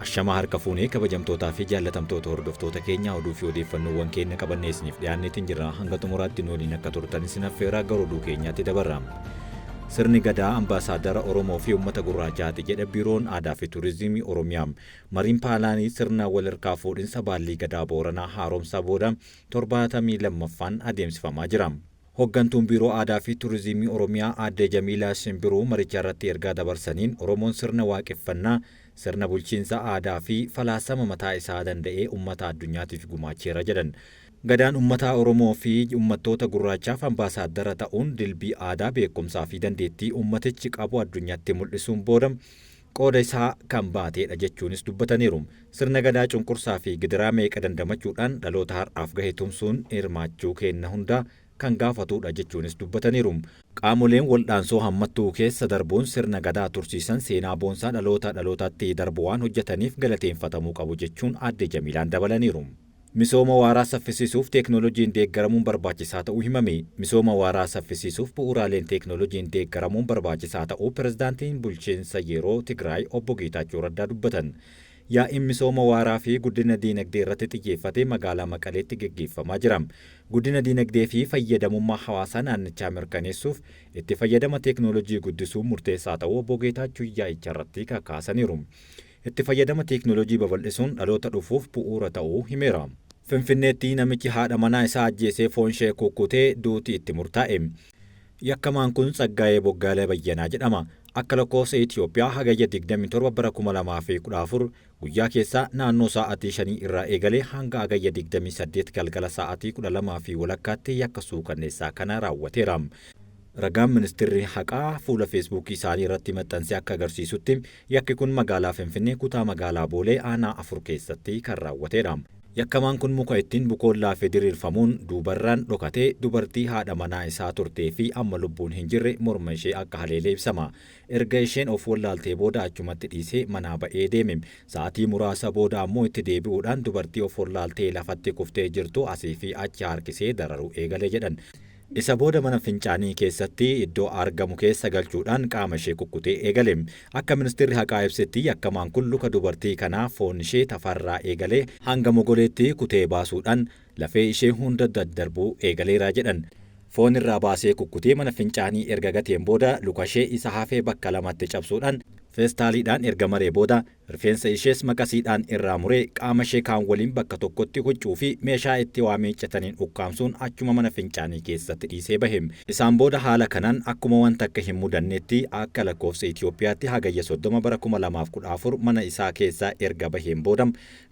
Ashamaa harka fuunee kabajamtootaa fi jaallatamtoota hordoftoota keenyaa oduu fi odeeffannoowwan keenya qabannee isiniif dhiyaanneetiin jirra. Hanga xumuraatti nu waliin akka turtan isin affeeraa gara oduu keenyaatti dabarra. Sirni Gadaa Ambaasaadara Oromoo fi Uummata Gurraachaati jedhe Biiroon Aadaa fi Turizimii Oromiyaa. Mariin Paalaanii sirna walharkaa fuudhinsa Baallii Gadaa Booranaa haaromsaa booda 72ffaan adeemsifamaa jira. Hoggantuun Biiroo Aadaa fi Turizimii Oromiyaa Aadde Jamiilaa Simbiruu maricharratti ergaa dabarsaniin Oromoon sirna waaqeffannaa, sirna bulchiinsa aadaa fi falaasama mataa isaa danda'ee ummata addunyaatiif gumaacheera jedhan. Gadaan ummataa Oromoo fi ummattoota gurraachaaf ambaasaaddara ta'uun dilbii aadaa, beekumsaa fi dandeettii ummatichi qabu addunyaatti mul'isuun booda qooda isaa kan baateedha jechuunis dubbataniiru. Sirna Gadaa cunqursaa fi gidiraa meeqa dandamachuudhaan dhaloota har'aaf gahe tumsuun hirmaachuu keenna hundaa kan gaafatuudha jechuunis dubbataniiru. Qaamoleen waldhaansoo hammattuu keessa darbuun sirna Gadaa tursiisan seenaa boonsaa dhalootaa dhalootatti darbu waan hojjetaniif galateeffatamuu qabu jechuun Aadde Jamiilaan dabalaniiru. Misooma waaraa saffisiisuuf teeknooloojiin deeggaramuun barbaachisaa ta'uu himame. Misooma waaraa saffisiisuuf bu'uuraaleen teeknooloojiin deeggaramuun barbaachisaa ta'uu Pirezidaantiin Bulchiinsa Yeroo Tigraay Obbo Geetaachoo Raddaa dubbatan. Yaa'iin misooma waaraa fi guddina diinagdee irratti xiyyeeffate magaalaa Maqaleetti geggeeffamaa jira. Guddina diinagdee fi fayyadamummaa hawaasaa naannichaa mirkaneessuuf itti fayyadama teeknooloojii guddisuun murteessaa ta'uu Obbo Geetaachoon yaa'icharratti kakaasaniiru. Itti fayyadama teeknooloojii babal'isuun dhaloota dhufuuf bu'uura ta'uu himeera. Finfinneetti namichi haadha manaa isaa ajjeesee foon ishee kukkutee duuti itti murtaa'e. Yakkamaan kun Tsaggaayee Boggaalee Bayyanaa jedhama. Akka lakkoofsa Itiyoophiyaa Hagayya 27 bara 2014 guyyaa keessaa naannoo sa'aatii shanii irraa eegalee hanga Hagayya 28 galgala sa'aatii 12:30tti yakka suukanneessaa kana raawwateera. Ragaan Ministeerri Haqaa fuula Feesbuukii isaanii irratti maxxanse akka agarsiisutti yakki kun magaalaa Finfinnee kutaa magaalaa Boolee aanaa 4 keessatti kan raawwateedha. Yakkamaan kun muka ittiin bukoon laafe diriirfamuun duubarraan dhokatee dubartii haadha manaa isaa turtee fi amma lubbuun hin jirre morma ishee akka haleele ibsama. Erga isheen of wallaaltee booda achumatti dhiisee manaa ba'ee deeme. Sa'aatii muraasa booda ammoo itti deebi'uudhaan dubartii of wallaaltee lafatti kuftee jirtu asii fi achi harkisee dararuu eegale jedhan. Isa booda mana fincaanii keessatti iddoo argamu keessa galchuudhaan qaama ishee kukkutee eegale. Akka Ministeerri Haqaa ibsetti yakkamaan kun luka dubartii kanaa foon ishee tafarraa eegalee hanga mogoleetti kutee baasuudhaan lafee ishee hunda daddarbuu eegaleera jedhan. Foon irraa baasee kukkutee mana fincaanii erga gateen booda lukashee isa hafee bakka lamatti cabsuudhaan feestaaliidhaan erga maree booda Rifeensa ishees maqasiidhaan irraa muree qaama ishee kaan waliin bakka tokkotti huccuu fi meeshaa itti waa miiccataniin ukkaamsuun achuma mana fincaanii keessatti dhiisee bahe. Isaan booda haala kanaan akkuma waan takka hin mudanneetti akka lakkoofsa Itoophiyaatti Hagayya 30 bara 2014 mana isaa keessaa erga baheen booda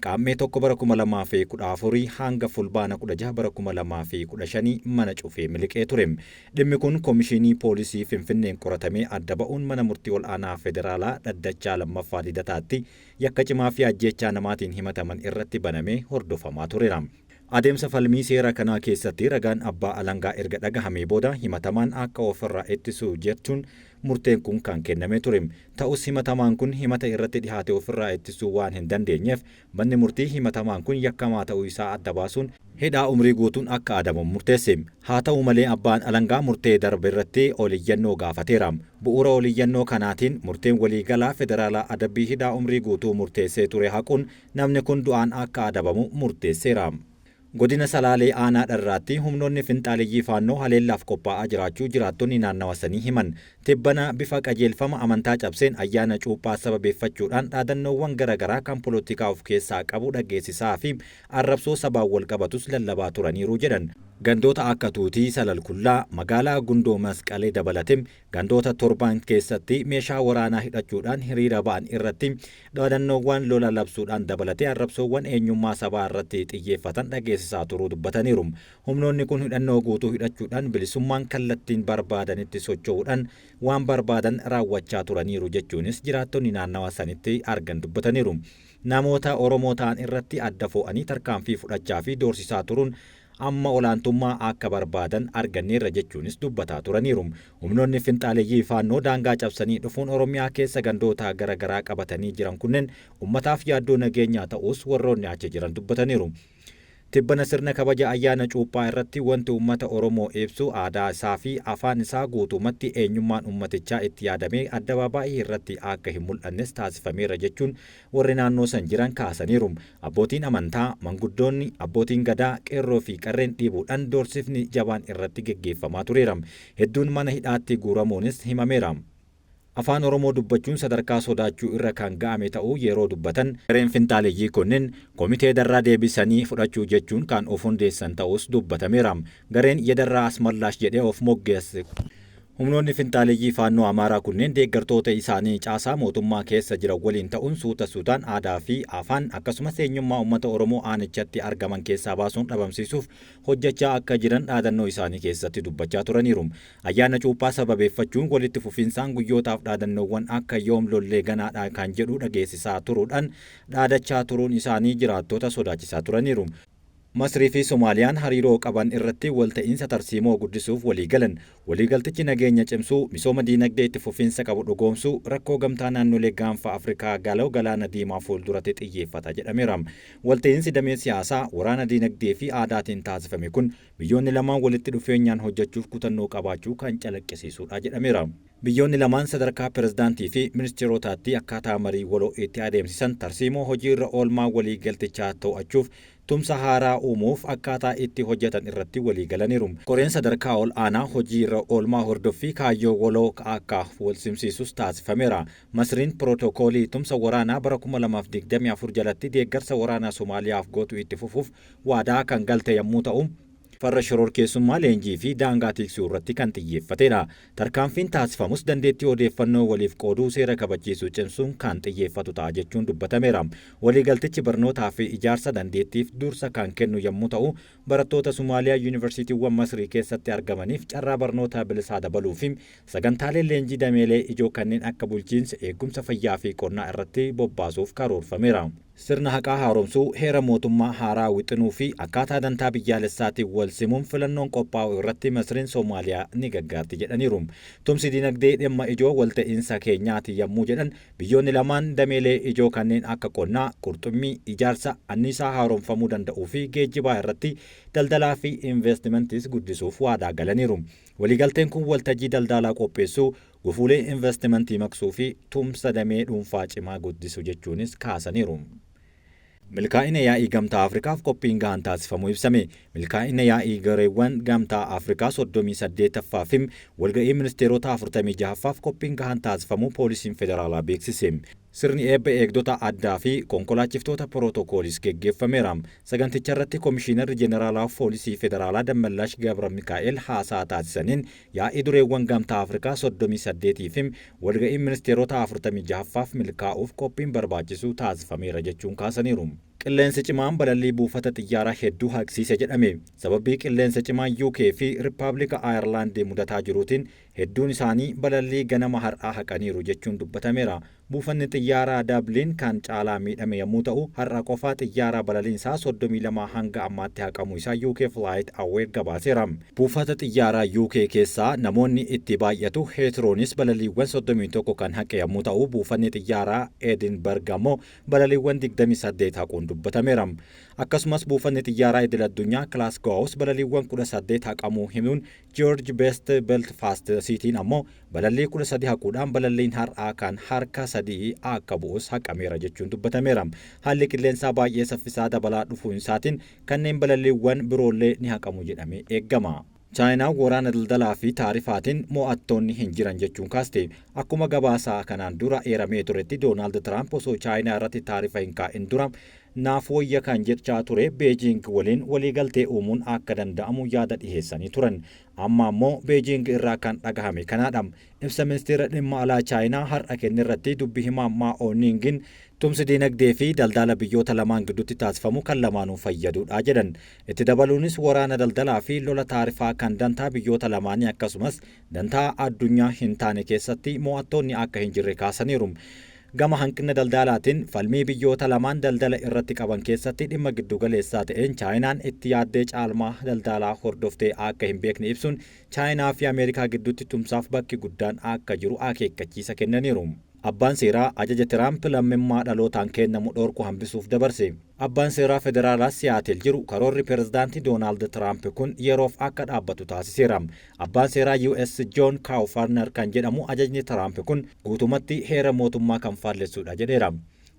Qaammee 1 bara 2014 hanga Fulbaana 16 bara 2015 mana cufee miliqee ture. Dhimmi kun Komishinii Poolisii Finfinneen qoratamee adda ba'uun Mana Murtii Ol'aanaa Federaalaa Dhaddachaa 2ffaa Lidataatti yakka cimaa fi ajjeechaa namaatiin himataman irratti banamee hordofamaa tureera. Adeemsa falmii seera kanaa keessatti ragaan abbaa alangaa erga dhagahamee booda himatamaan akka ofirraa ittisu jechuun murteen kun kan kennamee ture. Ta'us himatamaan kun himata irratti dhihaate ofirraa ittisuu waan hin dandeenyeef Manni murtii himatamaan kun yakkamaa ta'uu isaa adda baasuun hidhaa umrii guutuun akka adabamu murteesse. Haa ta'u malee abbaan alangaa murtee darbe irratti ol iyyannoo gaafateera. Bu'uura ol iyyannoo kanaatiin murteen waliigalaa federaalaa adabbii hidhaa umrii guutuu murteessee ture haquun namni kun du'aan akka adabamu murteesseera. Godina Salaalee Aanaa Dharraatti humnoonni finxaaleyyii Faannoo haleellaaf qophaa'aa jiraachuu jiraattonni naannawa sanii himan. Tibbana bifa qajeelfama amantaa cabseen ayyaana Cuuphaa sababeeffachuudhaan dhaadannoowwan gara garaa kan polotikaa of keessaa qabu dhageessisaa fi arrabsoo sabaan walqabatus lallabaa turaniiru jedhan. Gandoota akka Tuutii, Salalkullaa, magaalaa Gundoo Masqalee dabalate gandoota torban keessatti meeshaa waraanaa hidhachuudhaan hiriira ba'an irratti dhaadannoowwan lola labsuudhaan dabalatee arrabsoowwan eenyummaa sabaa irratti xiyyeeffatan dhageessisaa turuu dubbataniiru. Humnoonni kun hidhannoo guutuu hidhachuudhaan bilisummaan kallattiin barbaadanitti socho'uudhaan waan barbaadan raawwachaa turaniiru jechuunis jiraattonni naannawa sanitti argan dubbataniiru. Namoota Oromoo ta'an irratti adda fo'anii tarkaanfii fudhachaa fi doorsisaa turuun amma olaantummaa akka barbaadan arganneerra jechuunis dubbataa turaniiru. Humnoonni finxaaleyyii Faannoo daangaa cabsanii dhufuun Oromiyaa keessa gandoota gara garaa qabatanii jiran kunneen ummataaf yaaddoo nageenyaa ta'uus warroonni achi jiran dubbataniiru. Tibbana sirna kabaja ayyaana cuuphaa irratti wanti uummata Oromoo ibsu aadaa isaa fi afaan isaa guutumatti eenyummaan uummatichaa itti yaadamee addabaabaayii irratti akka hin mul'annes taasifameera jechuun warri naannoo san jiran kaasaniiru. Abbootiin amantaa, manguddoonni, abbootiin gadaa, qeerroo fi qarreen dhiibuudhaan doorsifni jabaan irratti geggeeffamaa tureera. Hedduun mana hidhaatti guuramuunis himameera. Afaan Oromoo dubbachuun sadarkaa sodaachuu irra kan ga'ame ta'uu yeroo dubbatan, gareen finxaaleyyii kunneen komitee Darraa deebisanii fudhachuu jechuun kan of hundeessan ta'us dubbatameera. Gareen Yedarraa Asmallaash jedhee of moggeesse. Humnoonni finxaaleyyii Faannoo Amaaraa kunneen deeggartoota isaanii caasaa mootummaa keessa jiran waliin ta'uun suuta suutaan aadaa fi afaan akkasumas eenyummaa uummata Oromoo aanichatti argaman keessaa baasuun dhabamsiisuuf hojjechaa akka jiran dhaadannoo isaanii keessatti dubbachaa turaniiru. Ayyaana cuuphaa sababeeffachuun walitti fufinsaan guyyootaaf dhaadannoowwan akka yoom lollee ganaadha kan jedhu dhageessisaa turuudhaan dhaadachaa turuun isaanii jiraattota sodaachisaa turaniiru. Masrii fi Somaaliyaan hariiroo qaban irratti walta'iinsa tarsiimoo guddisuuf walii galan. Waliigaltichi nageenya cimsuu, misooma diinagdee itti fufiinsa qabu dhugoomsuu, rakkoo gamtaa naannolee gaanfa Afrikaa galoo galaana diimaa fuulduratti xiyyeeffata jedhameera. Walta'iinsi damee siyaasaa, waraana diinagdee fi aadaatiin taasifame kun biyyoonni lamaan walitti dhufeenyaan hojjechuuf kutannoo qabaachuu kan calaqqisiisudha jedhameera. Biyyoonni lamaan sadarkaa pirezidaantii fi ministeerotaatti akkaataa marii waloo itti adeemsisan tarsiimoo hojiirra oolmaa waliigaltichaa to'achuuf tumsa haaraa uumuuf akkaataa itti hojjetan irratti walii galaniiru. Koreen sadarkaa ol aanaa hojiirra oolmaa hordoffii kaayyoo waloo akka wal simsiisus taasifameera. Masriin pirootokoolii tumsa waraanaa bara 2024 jalatti deeggarsa waraanaa Somaaliyaaf gootu itti fufuuf waadaa kan galte yommuu ta'u, farra shororkeessummaa leenjii fi daangaa tiksuu irratti kan xiyyeeffatedha. Tarkaanfiin taasifamus dandeettii odeeffannoo waliif qooduu seera kabachiisuu cimsuun kan xiyyeeffatu ta'a jechuun dubbatameera. Waliigaltichi barnootaa fi ijaarsa dandeettiif dursa kan kennu yommuu ta'u, barattoota Somaaliyaa yuunivarsiitiiwwan Masrii keessatti argamaniif carraa barnoota bilisaa dabaluu fi sagantaalee leenjii dameelee ijoo kanneen akka bulchiinsa, eegumsa fayyaa fi qonnaa irratti bobbaasuuf karoorfameera. Sirna haqaa haaromsuu, heera mootummaa haaraa wixinuu fi akkaataa dantaa biyyaalessaatiin wal simuun filannoon qophaa'u irratti Masriin Somaaliyaa ni gargaarti jedhaniiru. Tumsi dinagdee dhimma ijoo walta'iinsa keenyaati yommuu jedhan, biyyoonni lamaan dameelee ijoo kanneen akka qonnaa, qurxummii, ijaarsa, anniisaa haaromfamuu danda'uu fi geejjibaa irratti daldalaa fi investimentis guddisuuf waadaa galaniiru. Waliigalteen kun waltajjii daldalaa qopheessuu, gufuulee investimentii maqsuu fi tumsa damee dhuunfaa cimaa guddisu jechuunis kaasaniiru. Milkaa'ina yaa'ii Gamtaa Afrikaaf qophiin gahaan taasifamuu ibsame. Milkaa'ina yaa'ii gareewwan Gamtaa Afrikaa 38ffaa fi walga'ii ministeerota 46ffaaf qophiin gahaan taasifamuu poolisiin federaalaa beeksise. Sirni eebba eegdota addaa fi konkolaachiftoota pirootookoolis geggeeffameera. Saganticha irratti Komishiinarri Jeneraalaa Poolisii Federaalaa Dammallaash Gabra Mikaa'el haasaa taasisaniin yaa'ii dureewwan Gamtaa Afrikaa 38 fi walga'ii ministeerota 46ffaaf milkaa'uuf qophiin barbaachisu taasifameera jechuun kaasaniiru. Qilleensi cimaan balallii buufata xiyyaaraa hedduu haqsiise jedhame. Sababii qilleensa cimaan UK fi Rippaabilika Ayerlaandii mudataa jiruutiin hedduun isaanii balallii ganama har'aa haqaniiru jechuun dubbatameera. Buufanni xiyyaaraa Dabliin kan caalaa miidhame yommuu ta'u, har'a qofaa xiyyaaraa balaliinsaa 32 hanga ammaatti haqamuu isaa UK Flight Aware gabaaseera. Buufata xiyyaaraa UK keessaa namoonni itti baay'atu Heetiroonis balaliiwwan 31 kan haqe yommuu ta'u, buufanni xiyyaaraa Edinburgh ammoo balaliiwwan 28 haquun dubbatameera. Akkasumas buufanni xiyyaaraa idil addunyaa Glasgows balaliiwwan 18 haqamuu himuun George Best Belfast Cityin ammoo balallii 13 haquudhaan balalliin har'aa kan harka sadii akka bu'us haqameera jechuun dubbatameera. Haalli qilleensaa baay'ee saffisaa dabalaa dhufuu isaatiin kanneen balalliiwwan biroollee ni haqamu jedhamee eegama. Chaayinaan waraana daldalaa fi taarifaatiin mo'attoonni hin jiran jechuun kaaste. Akkuma gabaasaa kanaan dura eeramee turetti Doonaald Tiraamp osoo Chaayinaa irratti taarifa hin kaa'in dura naaf wayya kan jechaa ture Beejiing waliin waliigaltee uumuun akka danda'amu yaada dhiheessanii turan. Amma ammoo Beejiing irraa kan dhagahame kanaadha. Ibsa ministeera dhimma alaa Chaayinaa har'a kenne irratti dubbi himaa Maa'oo Niingin tumsi diinagdee fi daldala biyyoota lamaan gidduutti taasifamu kan lamaanuu fayyadudha jedhan. Itti dabaluunis waraana daldalaa fi lola taarifaa kan dantaa biyyoota lamaanii akkasumas dantaa addunyaa hin taane keessatti mo'attoonni akka hin jirre kaasaniiru. Gama hanqina daldalaatiin falmii biyyoota lamaan daldala irratti qaban keessatti dhimma giddugaleessaa ta'een Chaayinaan itti yaaddee caalmaa daldalaa hordoftee akka hin beekne ibsuun Chaayinaa fi Ameerikaa gidduutti tumsaaf bakki guddaan akka jiru akeekkachiisa kennaniiru. Abbaan seeraa ajaja Tiraamp lammummaa dhalootaan kennamu dhorku hambisuuf dabarse. Abbaan seeraa federaalaa Siyaatel jiru karoorri pirezidaantii Doonaald Tiraamp kun yeroof akka dhaabbatu taasiseera. Abbaan seeraa US Joon Kaawufarner kan jedhamu ajajni Tiraamp kun guutumatti heera mootummaa kan faallessuudha jedheera.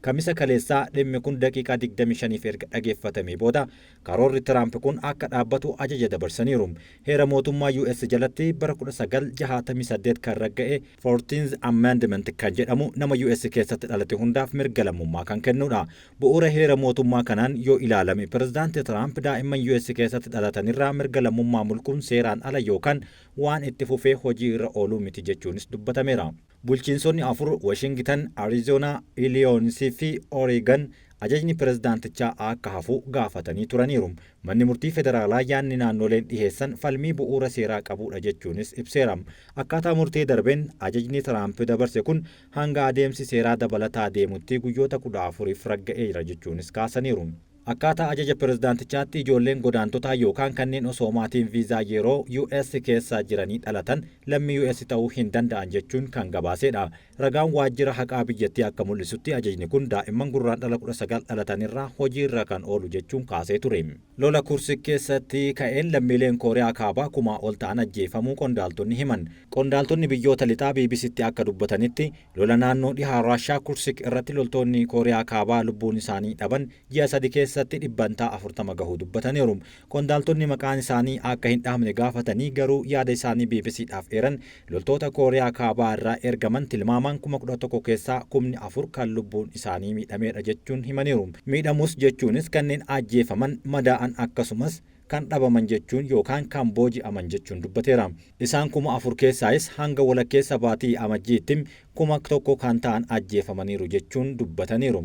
Kamisa kaleessaa dhimmi kun daqiiqaa 25 erga dhageeffatamee booda karoorri Tiraamp kun akka dhaabbatu ajaja dabarsaniiru. Heera mootummaa US jalatti bara 1968 kan ragga'e 14th Amendment kan jedhamu nama US keessatti dhalate hundaaf mirga lammummaa kan kennudha. Bu'uura heera mootummaa kanaan yoo ilaalame, pirezidaanti Tiraamp daa'imman US keessatti dhalatanirraa mirga lammummaa mulquun seeraan ala yookaan waan itti fufee hojii irra ooluu miti jechuunis dubbatameera. Bulchiinsonni afur, Washington, Arizoonaa, Illinois fi Oregon, ajajni pirezidaantichaa akka hafu gaafatanii turaniiru. Manni murtii federaalaa yaadni naannoleen dhiheessan falmii bu'uura seeraa qabudha jechuunis ibseera. Akkaataa murtee darbeen ajajni Tiraamp dabarse kun hanga adeemsi seeraa dabalataa deemutti guyyoota 14f ragga'eera jechuunis kaasaniiru. Akkaataa ajaja pirezidaantichaatti ijoolleen godaantotaa yookaan kanneen osoo maatiin viizaa yeroo US keessa jiranii dhalatan lammii US ta'uu hin danda'an jechuun kan gabaasedha. Ragaan waajjira haqaa biyyattii akka mul'isutti, ajajni kun daa'imman Gurraandhala 19 dhalatanirraa hojiirra kan oolu jechuun kaasee ture. Lola Kursik keessatti ka'een lammiileen Kooriyaa Kaabaa kumaa ol ta'an ajjeefamuu qondaaltonni himan. Qondaaltonni biyyoota lixaa BBCtti akka dubbatanitti, lola naannoo dhihaa Raashaa Kursik irratti loltoonni Kooriyaa Kaabaa lubbuun isaanii dhaban ji'a 3 keessatti 40% gahuu dubbataniiru. Qondaaltonni maqaan isaanii akka hin dhahamne gaafatanii garuu yaada isaanii BBCdhaaf eeran, loltoota Kooriyaa Kaabaa irraa ergaman tilmaamaan 11,000 keessaa 4,000 kan lubbuun isaanii miidhameedha jechuun himaniiru. Miidhamus jechuunis kanneen ajjeefaman, madaa'an, akkasumas kan dhabaman jechuun yookaan kan booji'aman jechuun dubbateera. Isaan 4,000 keessaayis hanga walakkeessa baatii Amajjiitti 1,000 kan ta'an ajjeefamaniiru jechuun dubbataniiru.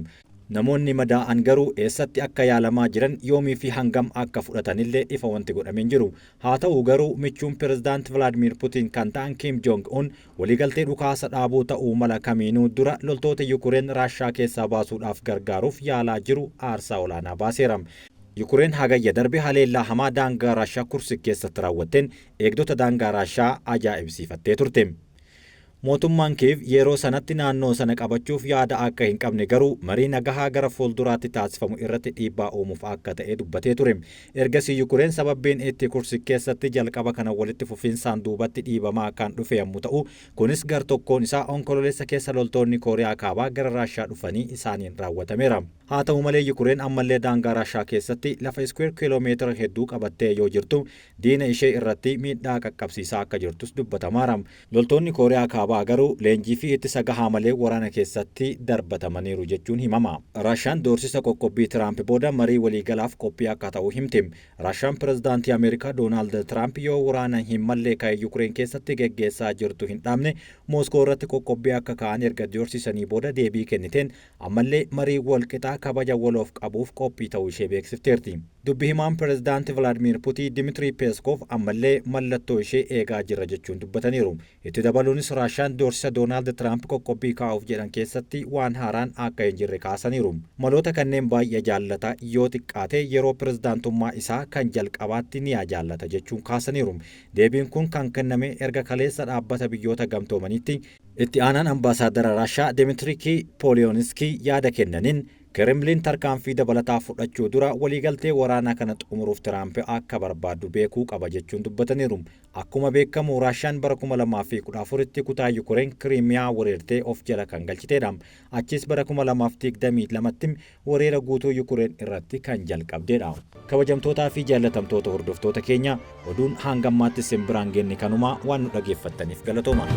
Namoonni madaa'an garuu eessatti akka yaalamaa jiran, yoomii fi hangam akka fudhatanillee ifa wanti godhamee hin jiru. Haa ta'u garuu, michuun pirezidaant Vilaadimir Putiin kan ta'an Kim Jong Un waliigaltee dhukaasa dhaabuu ta'uu mala kamiinuu dura loltoota Yukureen Raashaa keessaa baasuudhaaf gargaaruuf yaalaa jiru aarsaa olaanaa baaseera. Yukureen Hagayya darbe haleellaa hamaa daangaa Raashaa Kursik keessatti raawwatteen eegdota daangaa Raashaa ajaa'ibsiifattee turte. Mootummaan Kiiv yeroo sanatti naannoo sana qabachuuf yaada akka hin qabne, garuu marii nagahaa gara fuulduraatti taasifamu irratti dhiibbaa uumuuf akka ta'e dubbatee ture. Ergasii Yukureen sababbiin itti Kursik keessatti jalqaba kana walitti fufinsaan duubatti dhiibamaa kan dhufe yommuu ta'u, kunis gar tokkoon isaa Onkololeessa keessa loltoonni Kooriyaa Kaabaa gara Raashaa dhufanii isaaniin raawwatameera. Haa ta'u malee, Yukureen ammallee daangaa Raashaa keessatti lafa iskuweer kiiloomeetira hedduu qabattee yoo jirtu, diina ishee irratti miidhaa qaqqabsiisaa akka jirtus dubbatamaara. Loltoonni Kooriyaa Kaabaa garuu leenjii fi ittisa gahaa malee waraana keessatti darbatamaniiru jechuun himama. Raashaan doorsisa qoqqobbii Tiraamp booda marii waliigalaaf qophii akka ta'u himti. Raashaan pirezidaantii Ameerikaa Doonaald Tiraamp yoo waraana hin mallee ka'e Yukureen keessatti geggeessaa jirtu hin dhaabne Mooskoo irratti qoqqobbii akka ka'an erga doorsisanii booda deebii kenniteen ammallee marii walqixaa kabaja waloof qabuuf qophii ta'uu ishee beeksifteerti. Dubbi himaan pirezidaantii Vilaadimir Putiin Dimitrii Peeskoof ammallee mallattoo ishee eegaa jirra jechuun dubbataniiru. Itti dabaluunis Raashaan doorsisa Doonaald Tiraamp qoqqobbii kaa'uuf jedhan keessatti waan haaraan akka hin jirre kaasaniiru. Maloota kanneen baay'ee jaallata, yoo xiqqaate yeroo pirezidaantummaa isaa kan jalqabaatti ni jaallata jechuun kaasaniiru. Deebiin kun kan kenname erga kaleessa Dhaabbata Biyyoota Gamtoomaniitti itti aanaan ambaasaadara Raashaa Dimitirikii Pooliyooniskii yaada kennaniin, Kremlin tarkaanfii dabalataa fudhachuu dura waliigaltee waraanaa kana xumuruuf Tiraamp akka barbaadu beekuu qaba jechuun dubbataniiru. Akkuma beekamu, Raashaan bara 2014tti kutaa Yukureen Kiriimiyaa weerartee of jala kan galchiteedha. Achis bara 2022tti weerara guutuu Yukureen irratti kan jalqabdeedha. Kabajamtootaa fi jaallatamtoota hordoftoota keenya, oduun hanga ammaatti isin biraan geenye kanumaa. Waan nu dhageeffattaniif galatooma.